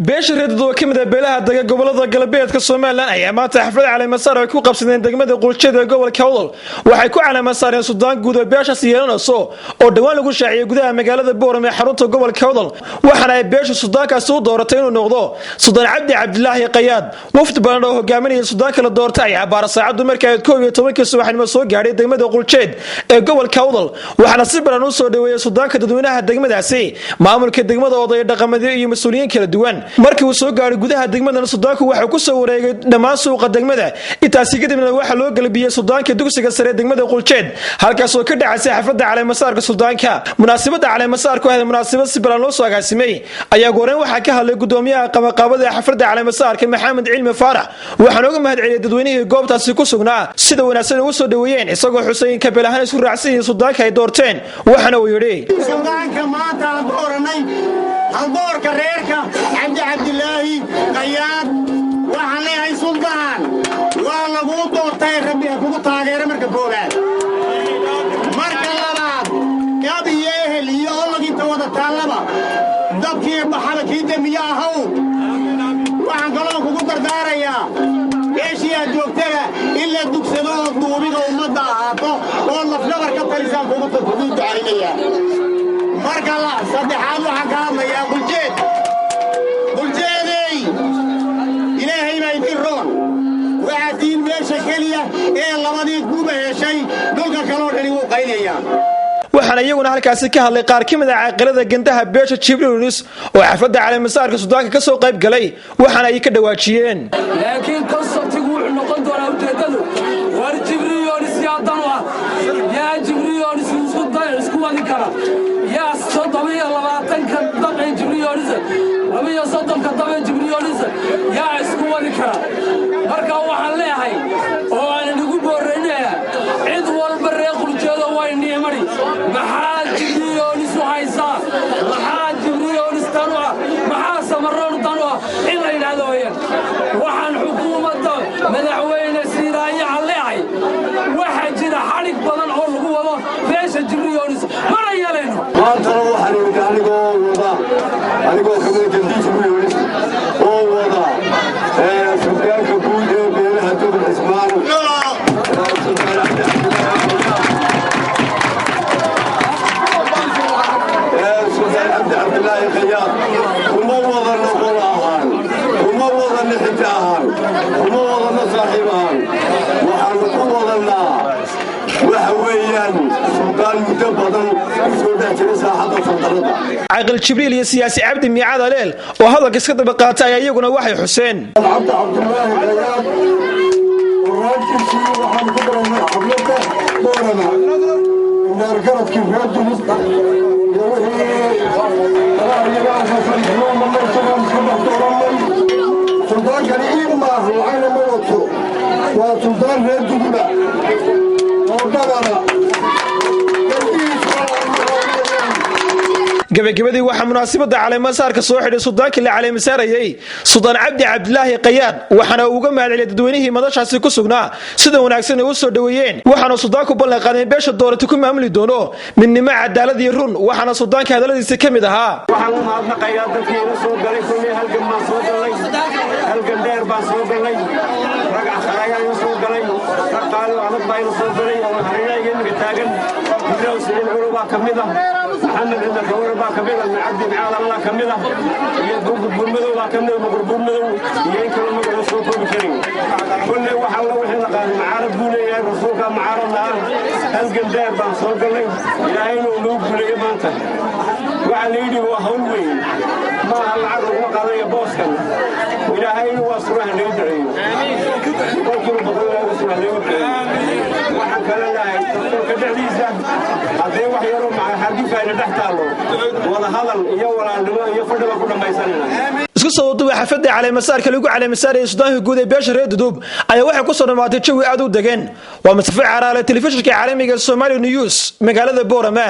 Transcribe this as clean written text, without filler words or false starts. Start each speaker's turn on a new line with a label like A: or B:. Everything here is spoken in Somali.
A: Beesha reer Dudub oo ka mid ah beelaha dega gobolada galbeedka Somaliland ayaa maanta xaflad caleemasaar ay ku qabsadeen degmada Quljeed ee gobolka Awdal. Waxay ku caleemasaareen suldaan guud oo beeshaas yeelanayso oo dhowaan lagu shaaciyey gudaha magaalada Boorama ee xarunta gobolka Awdal, waxaana ay beesha suldaankaasi u dooratay inuu noqdo Suldaan Cabdi Cabdilaahi Qayaad. Wafdi badan oo hogaaminaya suldaanka la doortay ayaa baara saacaddu markii ay 11-kii subaxnimo soo gaadhay degmada Quljeed ee gobolka Awdal, waxaana si badan u soo dhoweeyey suldaanka dadweynaha degmadaasi, maamulka degmada, odaya dhaqameedyo iyo mas-uuliyiin kala duwan. Markii uu soo gaadhay gudaha degmadana, suldaanku waxaa ku soo wareegay dhammaan suuqa degmada. Intaasi kadibna waxaa loo galbiyey suldaanka dugsiga sare degmada Quljeed, halkaasoo ka dhacaysay xafladda caleemasaarka suldaanka. Munaasabadda caleemasaarku ahayd munaasabad si balan loo soo agaasimay ayaa goreyn waxaa ka hadlay gudoomiyaha qabaqaabada ee xafladda caleemasaarka, Maxamed Cilmi Faarax, waxaana uga mahad celiyay dadweynihii goobtaasi ku sugnaa sida wanaagsan ugu soo dhoweeyeen, isagoo xusay in beel ahaan isku raacsan yihiin suldaanka ay doorteen. Waxaana uu yidhi:
B: Suldaanka maanta aan dooranay, haldoorka reerka, Cabdi Cabdilaahi Qayaad, waxaan leeyahay: suldaan, waa laguu doortay, Rabbi ha kugu taageero marka koowaad. Marka labaad, gab iyo ehel iyo olog inta wada taallaba dabkii baxaba kii demiye ahaw. Waxaan kaloo kugu dardaarayaa meeshii aad joogtaba in la dugsado oo duubida ummadda ahaato oo lafdhabar ka talisaan kugu ducaynayaa. Marka saddexaad, waxaan ka hadlayaa Quljeed. Quljeedey, Ilaahay baa idin roon. Waxaa tiin meesha keliya ee labadii guba heshay, dhulka kaloo dhani wuu qaynayaa.
A: Waxaana iyaguna halkaasi ka hadlay qaar ka mid ah caaqilada gandaha beesha Jibriil Yunis oo xafladda caleemasaarka suldaanka ka soo qayb galay, waxaana ay ka dhawaajiyeen:
C: Laakiin concept-igu wuxuu noqon doonaa, ujeeddadu, war Jibriil Yoonis yaa dan u ah? Yaa Jibriil Yoonis isku wadi kara? Yaa 27-ka dab ee Jibriil Yoonis, 32-ka dab ee Jibriil Yoonis yaa isku wadi kara? Marka waxaan leeyahay oo aan inagu booraynayaa, cid walba reer Quljeedo way niimari. Maxaa Jibriil Yoonis u haysaa? Maxaa Jibriil Yoonis tan u ah? Maxaa Samaroon tan u ah? In la yidhaahdo weeyaan. Waxaan xukuumadda madaxweyne Siiraayaha leeyahay, waxaa jira xadhig badan oo lagu wado beesha Jibriil Yoonis, mana yeelayno.
D: Maantana waxaan imid anigoo wada, anigoo kamida gandii Jibriil Yoonis oo wada suldaanka guud ee beelaha Dugul Cismaan, Sultaan Cabdi Cabdilaahi, Sultaan Cabdi Cabdilaahi Khayaad. Kuma wadano qol ahaan, kuma wadano xita ahaan, kuma wadano saaxiib ahaan. Waxaanu ku wadanaa waxa weeyaan suldaan muddo badan ku soo dhex jiray saaxadda suldanada.
A: Caaqil Jibriil iyo siyaasi Cabdi Miicaad Aleel oo hadalka iska daba qaatay ayaa iyaguna waxay xuseen:
D: Cabdi Cabdilaahi Khayaad waraantiisii waxaanu ku daranay xafladda Boorama, indheergaradkii reer Dulub iyo wixii iyaga halkaasaan iska dhex dooranay. Suldaankani iib maaha, lacagna ma wato. Waa suldaan reer Duguba oo dhabana.
A: Gabagabadii waxaa munaasabadda caleemasaarka soo xidhay suldaankii la caleemasaarayey, Suldaan Cabdi Cabdilaahi Qayaad, waxaana uu uga mahad celiyay dadweynihii madashaasi ku sugnaa sida wanaagsan ay u soo dhoweeyeen. Waxaana suldaanku ballan qaadeen beesha doorata ku maamuli doono midnimo, cadaalad iyo run. Waxaana suldaanka hadalladiisa ka mid ahaa:
E: Waxaan u mahadnaqayaa dadkii ila soo galay. Kullii halgan baan soo gallay, halgan dheer baan soo gallay. Rag akharayaa ila soo galay, rag qaali oo adag baa ila soo galay oo hareerahayga imika taagan. Ibraahim Siciid Culu baa ka mid ah, Maxamed Cumar Gawar baa ka mid ah, Cabdi Micaal Allah ka mid ah, iyo Buurmadow baa ka mid ah, Boqor Buurmadow iyo in kaloo magacoo soo koobi karin. Kulley wax alla wixii la qaaday mucaarad buu leeyahay, rasuulkaa mucaaradna ah. Halgan dheer baan soo gallay, Ilaahayna uu nagu guuleeyey. Maanta waxaa la yidhi waa hawl weyn, maaha lacag laguma qaadanayo booskan. Ilaahayna waa suraha naga duceeyo, 100% Ilaahay suraha naga duceeyo. Waxaan kale leeyahay, dalka dhexdiisa haddee wax yaroo xargifayna dhex taallo, wada hadal iyo walaalnimo iyo fadhi baan ku dhammaysanayna.
A: Isku soo duubay, xafladda caleemasaarka lagu caleemasaarayay suldaanka guud ee beesha reer Dudub ayaa waxay ku soo dhammaatay jawi aad u degan. Waa Mustafa Caraale, telefishinka caalamiga Somali News, magaalada Boorama.